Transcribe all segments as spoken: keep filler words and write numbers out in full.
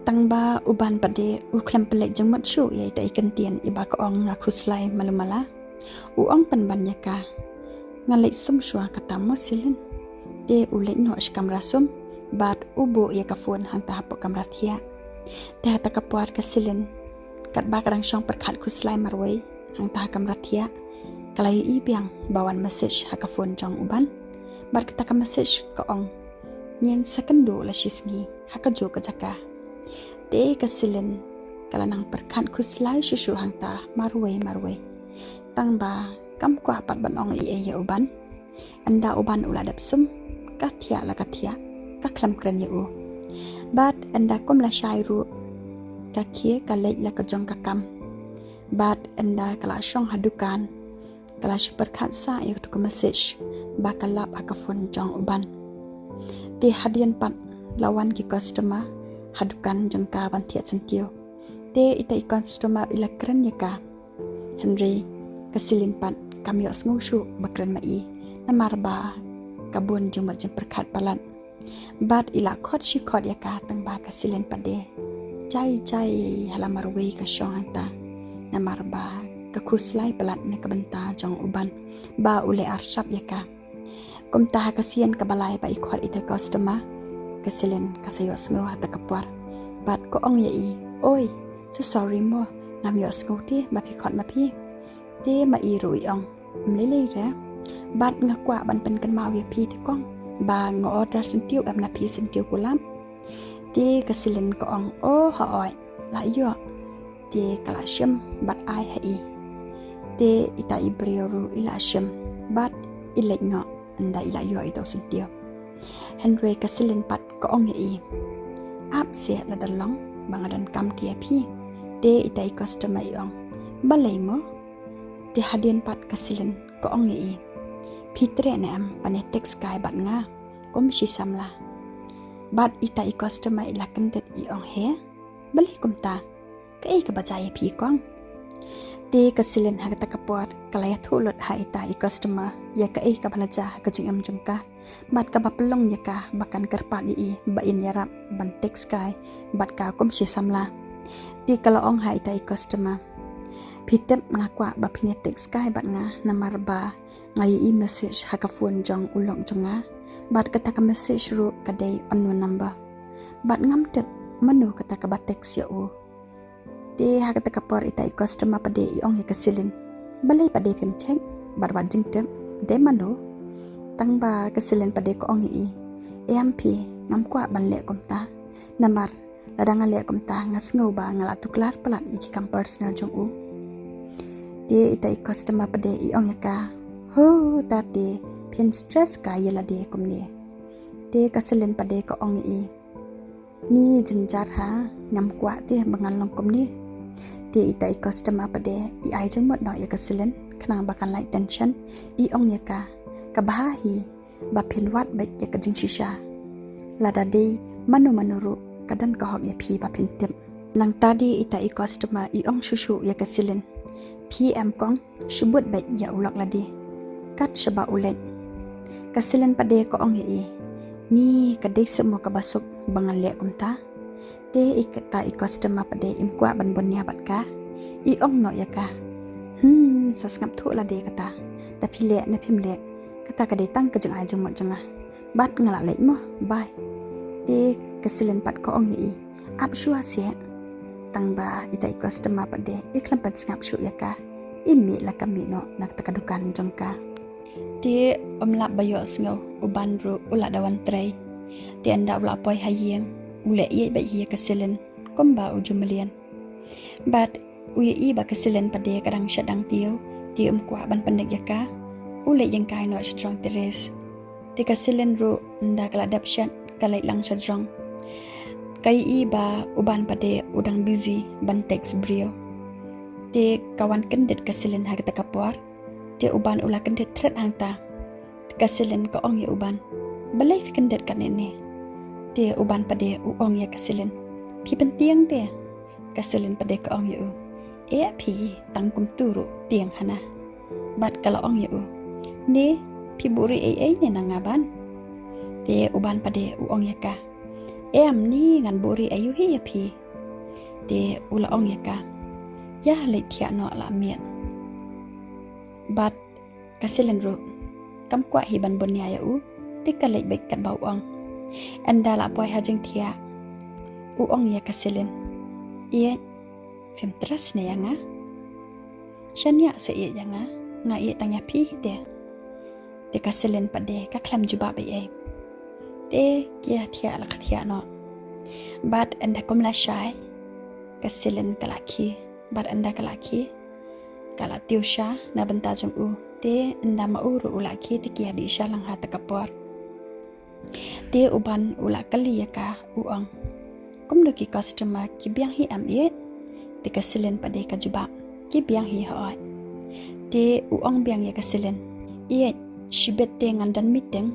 Tang ba u Ban pat de u khlem pynleit jingmut shuh ïa ita i kyntien iba ka ong nga khuslai malu mala. U ong pynban ïa ka, nga leit sum shuwa kata mo Silin. Te u leit noh sha kamra sum bad u buh ïa ka phone hangta hapoh kamra thiah. Te hata ka por ka Silin katba ka dang shong pyrkhat khuslai marwei hangta ha kamra thiah, ka la ïohi biang ba wan message ha ka phone jong u Ban. Bad kata ka message ka ong, ngin sa kynduh la shisngi ha kajuh ka jaka. Te ka Silin ka la nang pyrkhat khuslai shuh shuh hangta marwei marwei. Tang ba kam kwah pat ban ong ei ei ïa u Ban. Ynda u Ban u la dep sum, ka thiah la ka thiah, ka khlem kren ïa u. Bad ynda kum la shai ruh, ka khie ka leit la ka jong ka kam. Bad ynda ka la shong ha dukan, ka la shu pyrkhat sah ïa katu ka message ba ka lap ha ka phone jong u Ban. Te hadien pat la wan ki customer ha dukan jong ka ban thiah syntiew. Te ita i customer i la kren ïa ka. Hynrei ka Silin pat kam ïohsngew shuh ba kren ma i, namar ba ka bun jingmut jingpyrkhat palat. Bad i la khot shi khot ïa ka tang ba ka Silin pat de jai jai ha la marwei ka shong hangta, namar ba ka khuslai palat na ka bynta jong u Ban ba u leh arsap ïa ka. Kumta ha ka sien kaba lai ba i khot ita i customer, ka Silin ka sa ïohsngew hata ka por. Bad ka ong ïa i, oi, so sorry mo, ngam ïohsngew te ba phi khot ma phi. Te ma i ruh i ong, ym lei lei re. Bad nga kwah ban pynkynmaw ïa phi te kong ba nga order syntiew em na phi syntiew kulap. Te ka Silin ka ong, o hooid, la ïoh. Te ka la shim bad ai ha i. Te ita i briew ruh i la shim bad i leit noh ynda i la ïoh ita u syntiew. Hynrei ka Silin pat ka ong ïa i, ap seh lada long ba nga donkam te ïa phi. Te ita i customer i ong, balei mo? Te hadien pat ka Silin ka ong ïa i, phi treh ne em ban ïa text kai bad nga kum shi samla? Bad ita i customer i la kyndit i ong, he, balei kumta? Kaei kaba jia ïa phi kong? Te ka Silin ha kata ka por ka la ïathuh lut ha ita i customer ïa kaei kaba la jia ha ka jingim jong ka bad kaba pynlong ïa ka ba kan kyrpad ïa i ba in ïarap ban text kai bad ka kum shi samla. Te ka la ong ha ita i customer, phi tip nga kwah ba phin ïa text kai bad nga namar ba nga ïohi message ha ka phone jong u lok jong nga bad kata ka message ruh ka dei unknown number. Bad ngam tip mano kata kaba text ïa u. Te ha kata ka por ita i customer pat de i ong ïa ka Silin, balei pat de phim check bad wat jingtip, dei mano? Tang ba ka Silin pat de ka ong ïa i, em phi, ngam kwah ban leh kumta. Namar lada nga leh kumta nga sngew ba nga la tuklar palat ïa ki kam personal jong u. Te ita i customer pat de i ong ïa ka, ho, ta te phin stress kai ïa lade kumne. Te ka Silin pat de ka ong ïa i, ni jynjar ha, ngam kwah te ba ngan long kumne. Te ita i customer pat de i ai jingmut noh ïa ka Silin khnang ba kan lait tension. I ong ïa ka, ka bha hi ba phin wad beit ïa ka jingshisha. Lada dei mano mano ruh ka don ka hok ïa phi ba phin tip. Nangta de ita i customer i ong shuh shuh ïa ka Silin, phi em kong, shu bud beit ïa u lok lade. Kat shaba u leit, ka Silin pat de ka ong ïa i, ni ka dei seh mo kaba suk ba ngan leh kumta? Te ita i customer pat de im kwah ban bun nia bad ka. I ong noh ïa ka, hmm, sa sngap thuh lade kata. Da phi leh ne phim leh, kata ka dei tang ka jingai jingmut jong nga. Bad nga la leit mo, bye. Te ka Silin pat ka ong ïa i, ap shuwa seh. Tang ba ita i customer pat de i khlem pynsngap shuh ïa ka, i mih la ka mih noh na kata ka dukan jong ka. Te ym lap ba ïohsngew, u Ban ruh u la da wan trei. Te ynda u la poi ha ïing, u leh ïeit beit ïa ka Silin kumba u ju mlien. Bad u ïohi ba ka Silin pat de ka dang shet dang tiew, te um kwah ban pyndik ïa ka. U leit ïeng kai noh sha jrong terrace. Te ka Silin ruh ynda ka la dep shet ka leit lang sha jrong. Ka ïohi ba u Ban pat de u dang busy ban text briew. Te ka wan kyndit ka Silin ha kata ka por. Te u Ban u la kyndit thret hangta. Ka Silin ka ong ïa u Ban, balei phi kyndit katne ne? Te u Ban pat de u ong ïa ka Silin, phi pyntieng te? Ka Silin pat de ka ong ïa u, eh phi, tang kumtu ruh tieng hana. Bad ka la ong ïa u, ne phi buhrieh ei ei ne na nga Ban? Te u Ban pat de u ong ïa ka, Em ni ngan buhrieh aïu hi ïa phi. Te u la ong ïa ka, ïa leit thiah noh la miet. Bad ka Selin ruh kam kwah hi ban bun ïa u, te ka leit beit katba u ong. Ynda la poi ha jingthiah, u ong ïa ka Selin, ïeit, phim trust ne ïa nga? Shaniah sa ïeit ïa nga, nga ïeit tang ïa phi hi te. Te ka Selin pat de ka khlem jubab ei ei. Te ki ïa thiah la ka thiah noh. Bad ynda kum la shai, ka Selin ka la khie. Bad ynda ka la khie, ka la tiew sha na bynta jong u. Te ynda ma u ruh u la khie, te ki ïa dih sha lang ha kata ka por. Te u Ban u la kylli ïa ka, u ong, kumno ki customer, ki biang hi em ïeit? Te ka Selin pat de ka jubab, ki biang hi hooid. Te u ong biang ïa ka Selin, ïeit, shibit te ngan don meeting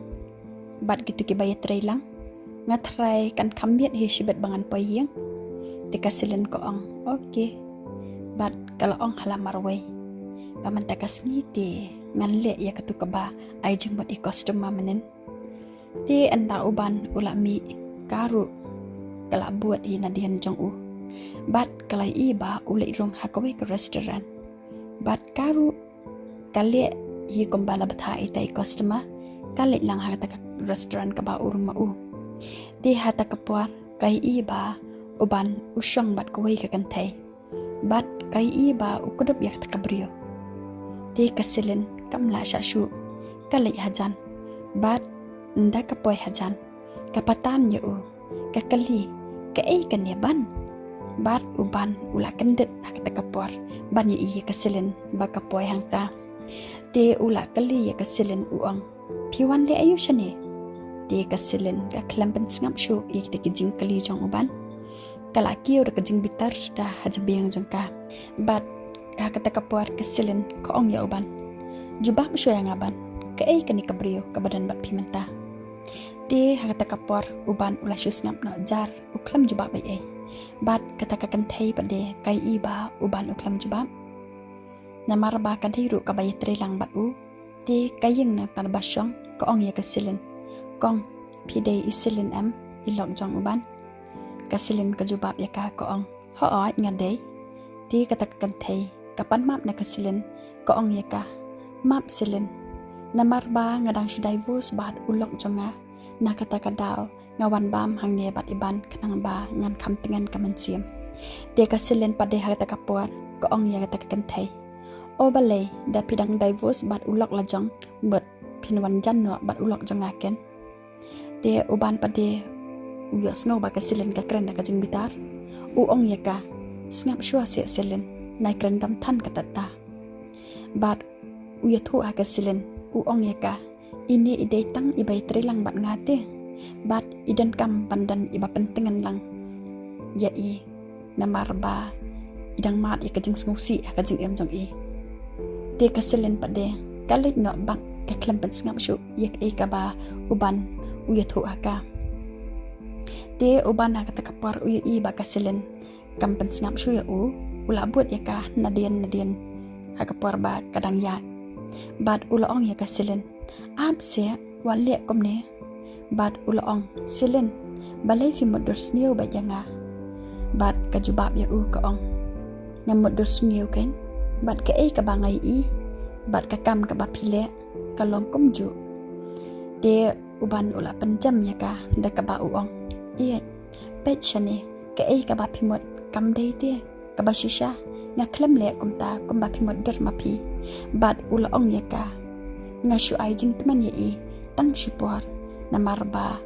bad kito kiba ïatrei lang. Nga tharai kan kham miet hi shibit ba ngan poi ïing. Te ka Selin ka ong, okay. Bad ka la ong ha la marwei, ba mynta ka sngi te ngan leh ïa kato kaba ai jingmut ïa ki customer mynnin. Te ynda u Ban u la mih, ka ruh ka la bud hi nadien jong u. Bad ka la ïohi ba u leit rung ha kawei ka restaurant. Bad ka ruh ka leh hi kumba la bthah ïa kita ki customer, ka leit lang ha kata ka restaurant kaba u rung ma u. Te ha kata ka por ka ïohi ba u Ban u shong bad kawei ka kynthei. Bad ka ïohi ba u kdup ïa kata ka briew. Te ka Selin kam lah shah shuh, ka leit hajan. Bad ynda ka poi hajan, ka patan ïa u, ka kylli, kaei kane Ban? Bad u Ban u la kyndit ha kata ka por ban ïohi ïa ka Selin ba ka poi hangta. Te u la kylli ïa ka Selin, u ong, phi wan leh aïu shane? Te ka Selin ka khlem pynsngap shuh ïa kita ki jingkylli jong u Ban. Ka la kiew da ka jingbitar da ha jabieng jong ka. Bad ha kata ka por ka Selin ka ong ïa u Ban, jubab shuwa ïa nga Ban, kaei kane ka briew kaba don bad phi mynta? Te ha kata ka por u Ban u la shu sngap noh jar, u khlem jubab ei ei. Bad kata ka kynthei pat de ka ïohi ba u Ban u khlem jubab, namar ba ka dei ruh kaba ïatrei lang bad u. Te ka ïeng na kata ba shong, ka ong ïa ka Selin, kong, phi dei i Selin em, i lok jong u Ban? Ka Selin ka jubab ïa ka, ka ong, hooid nga dei. Te kata ka kynthei ka pan map na ka Selin, ka ong ïa ka, map Selin, namar ba nga dang shu divorce bad u lok jong nga. Na kata ka daw nga wan bam hangne bad i Ban khnang ba ngan kham tngen ka mynsiem. Te ka Selin pat de ha kata ka por ka ong ïa kata ka kynthei, o balei da phi dang divorce bad u lok la jong, bad phin wan jan noh bad u lok jong nga ken? Te u Ban pat de u ïohsngew ba ka Selin ka kren da ka jingbitar, u ong ïa ka, sngap shuwa seh Selin, nai kren dam than katta katta. Bad u ïathuh ha ka Selin, u ong ïa ka, ine i dei tang iba ïatrei lang bad nga te, bad i donkam ban don iba pyntngen lang ïa i, namar ba i dang mad ïa ka jingsngewsih ha ka jingim jong i. Te ka Selin pat de ka leit noh bak, ka khlem pynsngap shuh ïa kaei kaba u Ban u ïathuh ha ka. Te u Ban ha kata ka por u ïohi ba ka Selin kam pynsngap shuh ïa u, u la bud ïa ka nadien nadien ha ka por ba ka dang ïaid. Bad u la ong ïa ka Selin, ap seh, wat leh kumne. Bad u la ong, Selin, balei phi mutdur sniew bad ïa nga? Bad ka jubab ïa u, ka ong, nga mutdur sniew kein bad kaei kaba nga ïohi bad ka kam kaba phi leh ka long kumjuh. Te u Ban u la pynjem ïa ka da kaba u ong, ïeit, peit shane, kaei kaba phi mut kam dei te kaba shisha, nga khlem leh kumta kumba phi mutdur ma phi. Bad u la ong ïa ka, nga shu ai jingkmen ïa i tang shipor, namar ba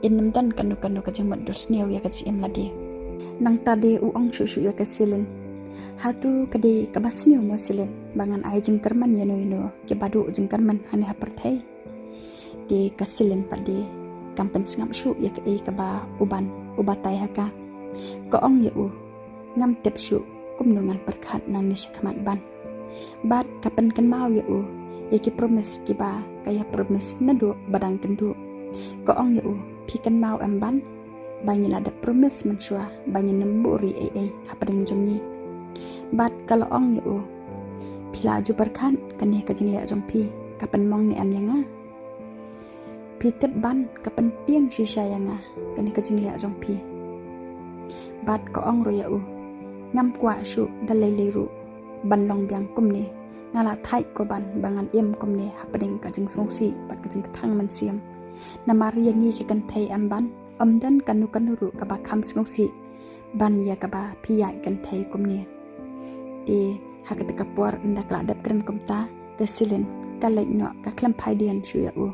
in ym don kano kano ka jingmutdur sniew ïa ka jingim lade. Nangta de u ong shuh shuh ïa ka Selin, hato ka dei kaba sniew mo Selin ba ngan ai jingkyrmen ïano ïano kiba duh jingkyrmen hangne ha pyrthei? Te ka Selin pat de kam pynsngap shuh ïa kaei kaba u Ban u batai ha ka. Ka ong ïa u, ngam tip shuh kumno ngan pyrkhat nangne shakhmat Ban. Bad ka pynkynmaw ïa u ïa ki promise kiba ka ïa promise naduh ba dang kynduh. Ka ong ïa u, phi kynmaw em Ban ba ngi la dep promise mynshuwa ba ngin ym buhrieh ei ei hapdeng jong ngi? Bad ka la ong ïa u, phi la ju pyrkhat kane ka jingleh jong phi ka pynmong ne em ïa nga? Phi tip ban ka pyntieng shisha ïa nga kane ka jingleh jong phi. Bad ka ong ruh ïa u, ngam kwah shuh da lei lei ruh ban long biang kumne. Nga la thait ko ban ba ngan im kumne hapdeng ka jingsngewsih bad ka jingkthang mynsiem. Namar ïa ngi ki kynthei em ban, ym don kano kano ruh kaba kham sngewsih ban ïa kaba phi ïaid kynthei kumne. Te ha kata ka por ynda ka la dep kren kumta, te Celine ka leit noh, ka khlem phai dien shuh ïa u.